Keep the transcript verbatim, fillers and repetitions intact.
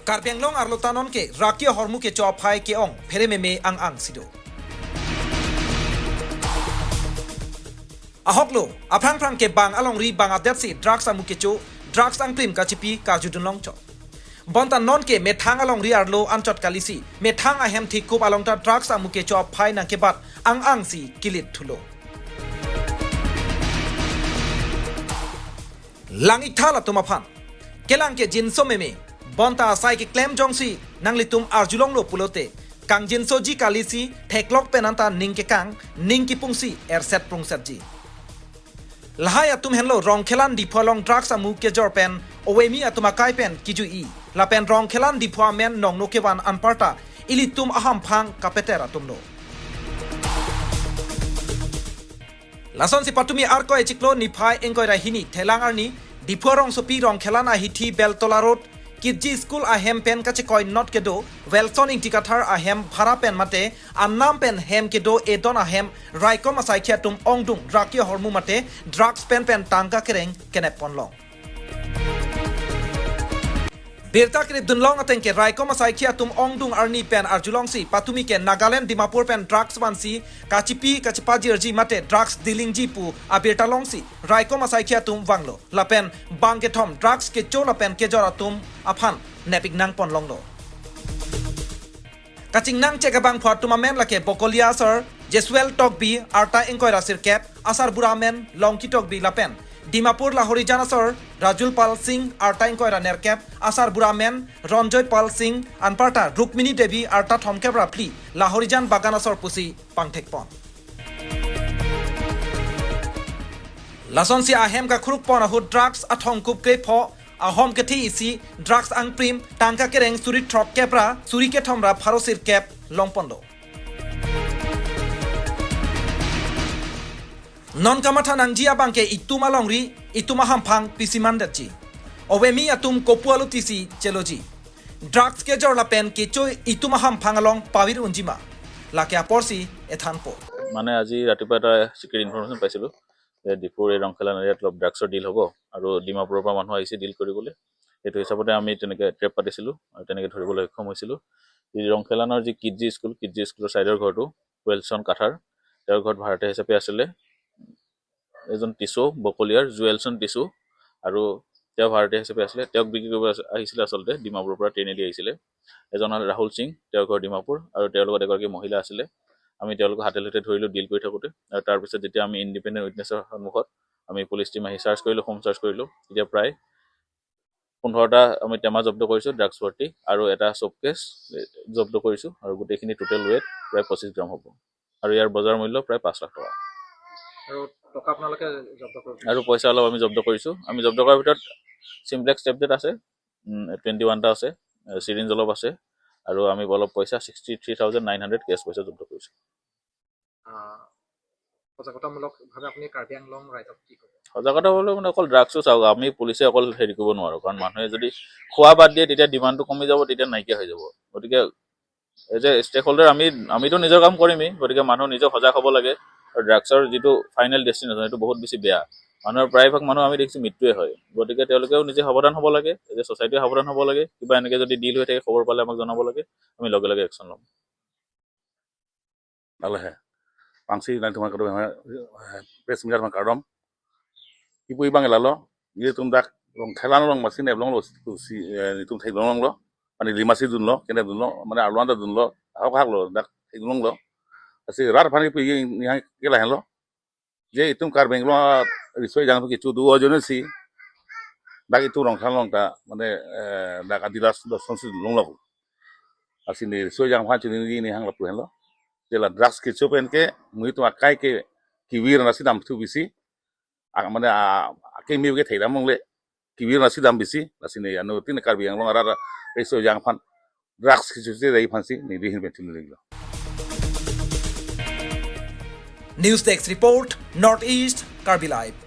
Karbi Anglong arlo ta non ke raki ahormu kecho aphai ke-ong pherememe ang-ang si do. Ahoklo, aphrang phrang ke bang alongri bang adet si drugs amu kecho, drugs angprim kachipi karjudun longchot. Bonta non ke methang alongri arlo anchot kali si, methang ahem thikup along ta drugs amu kecho aphai nangkebat ang-ang si kilit thulo. Lang-ik tha latum aphan. Kelang ke jinso meme. Bonta asai keklem jongsi nanglitum arjulonglo pulote, kangjinsoji kali si theklok pen anta ning kekang, ning kipungsi erset prungsetji. Lahai atum henlo Rongkhelan Diphu along drugs amu kejor pen ovemi atum akai pen kiju-i. Lapen Rongkhelan Diphu amen nongno kevan anparta ilitum ahamphang kapeter atumlo. Lasonsi patumi Arkoi achiklo niphai ingkoi ra hini thelang arni Diphu arongsopi Rongkhelan ahithi Beltola Road, Kitji School ahem pen kachekoi not kedo Wilson Ingti Kathar ahem bhara pen mate anam pen hem kedo edon ahem raikom asaikhi atum ongdung raki ahormu mate drugs pen pen tangka kereng kenep ponlong. Birta krip dunlong ateng ke raikom asaikhi atum ongdung arni pen arjulongsi patumi ke Nagaland Dimapur pen drugs vansi kachipi kachipajirji mate drugs dealingji pu abirta longsi raikom asaikhi atum vanglo. Lapen bang kethom drugs kecho lapen kejor atum aphan nep-ik nang ponlonglo. Kachingnang chek abangphu atum amen lake Bokolia asor Jesuel Tokbi arta ingkoi ra sirkep, asarbura amen Longki Tokbi lapen Dimapur Lahorijan asor Rajul Pal Singh arta ingkoi ra nerkep, asarbura amen Ronjoy Pal Singh anparta Rukmini Devi arta thomkep ra phli Lahorijan Bagan asor pusi pangthek pon. Lasonsi ahem kakhuruk pon ahut drugs athongkup krepho, ahom kethe isi, drugs angprim, tangka kereng suri throkkep ra suri kethom ra pharo sirkep longponlo. Non kamatha nangji abang ke itum alongri, itum ahamphang pisi mandetji. Ovemi atum kopu aluti si cheloji. Drugs kejor lapen kecho itum ahamphang along pavir unjima. Lake aporsi ethanpo. মানে আজি ৰাতিপুৱা এটা secret information পাইছিলোঁ যে ডিফুৰ এই ৰংখেলান এৰিয়াত অলপ ড্ৰাগছৰ ডিল হ'ব আৰু ডিমাপুৰৰ পৰা মানুহ আহিছে ডিল কৰিবলৈ। সেইটো হিচাপতে আমি তেনেকৈ ট্ৰেপ পাতিছিলোঁ আৰু তেনেকৈ ধৰিবলৈ সক্ষম হৈছিলোঁ। যি ৰংখেলানৰ যি কিডজি স্কুল, কিডজি স্কুলৰ ছাইডৰ ঘৰটো ৱেলছন কাথাৰ, তেওঁৰ ঘৰত ভাড়াতীয়া হিচাপে আছিলে এজন টিচু বকলিয়াৰ, জুৱেলছন টিচু, আৰু তেওঁ ভাড়াতীয়া হিচাপে আছিলে। তেওঁক বিক্ৰী কৰিব আছ-, আহিছিলে আচলতে, ডিমাপুৰৰ পৰা ট্ৰেইনেদি আহিছিলে। এজন হ'ল ৰাহুল সিং, তেওঁৰ ঘৰ ডিমাপুৰ, আৰু তেওঁৰ লগত এগৰাকী মহিলা আছিলে। আমি তেওঁলোকক হাতে লোতে ধৰিলোঁ ডিল কৰি থাকোঁতে, আৰু তাৰপিছত যেতিয়া আমি ইণ্ডিপেণ্ডেণ্ট উইটনেছৰ সন্মুখত আমি পুলিচ টিম আহি চাৰ্চ কৰিলোঁ, হোম চাৰ্চ কৰিলোঁ, তেতিয়া প্ৰায় পোন্ধৰটা আমি টেমা জব্দ কৰিছোঁ ড্ৰাগছ ভৰ্তি, আৰু এটা চুটকেছ জব্দ কৰিছোঁ, আৰু গোটেইখিনি টোটেল ৱেইট প্ৰায় পঁচিছ গ্ৰাম হ'ব, আৰু ইয়াৰ বজাৰ মূল্য প্ৰায় পাঁচ লাখ টকা। আৰু টকা আপোনালোকে জব্দ কৰিছে? আৰু পইচা অলপ আমি জব্দ কৰিছোঁ। আমি জব্দ কৰাৰ ভিতৰত চিমপ্লেক্স টেবলেট আছে, টুৱেণ্টি ওৱানটা আছে, চিৰিঞ্জ অলপ আছে, আৰু আমি অলপ পইচা sixty three thousand nine hundred cash পইচা জব্দ কৰিছোঁ। আহ, সজাগতামূলকভাৱে আপুনি কাৰ্বি আংলং ৰাইজক কি ক'ব? সজাগতা বুলিলে মানে অকল ড্ৰাগছো চাওক, আমি পুলিচে অকল হেৰি কৰিব নোৱাৰোঁ, কাৰণ মানুহে যদি খোৱা বাদ দিয়ে তেতিয়া ডিমাণ্ডটো কমি যাব, তেতিয়া নাইকিয়া হৈ যাব। গতিকে এজ এ ষ্টেক হোল্ডাৰ আমি, আমিতো নিজৰ কাম কৰিমেই, গতিকে মানুহ নিজে সজাগ হ'ব লাগে। আৰু ড্ৰাগছৰ যিটো ফাইনেল ডেষ্টিনেশ্যন, সেইটো বহুত বেছি বেয়া। মানুহৰ প্ৰায়ভাগ মানুহ আমি দেখিছোঁ মৃত্যুৱে হয়। গতিকে তেওঁলোকেও নিজে সাৱধান হ'ব লাগে, এজ এ ছ'চাইটিও সাৱধান হ'ব লাগে। কিবা এনেকৈ যদি ডিল হৈ থাকে, খবৰ পালে আমাক জনাব লাগে, আমি লগে লগে একশ্যন ল'ম। Alohe. Pangsi nangtum kadokave, eh, press meet kardom. Ipu ibang lalo, ilitum dak Rongkhelan along masi neplonglo, si, eh, itum theklonglo, mane lima si dunlo, kenep dunlo, mane arlo anta dunlo, ahok ahoklo, dak theklonglo. Lasi rat aphan ipu ini hang kelahenlo. Je itum Karbi Anglong riso ejang kecho do ajoine si dak itum Rongkhelan along ta mane, eh, dak adidas doson si longlo. Lasi ne riso ejang aphan chini ini hang lapu henlo. Je la drugs kecho pen ke mu itum akai ke kivir nasi damthu bisi. A, mane a, akimi ke thekdam longle. Kivir nasi dam bisi. Lasi ne anuttin Karbi Anglong arat riso ejang aphan drugs kecho si rai aphansi neli ahin pen chini lilo. News Desk Report, North East Karbi Live.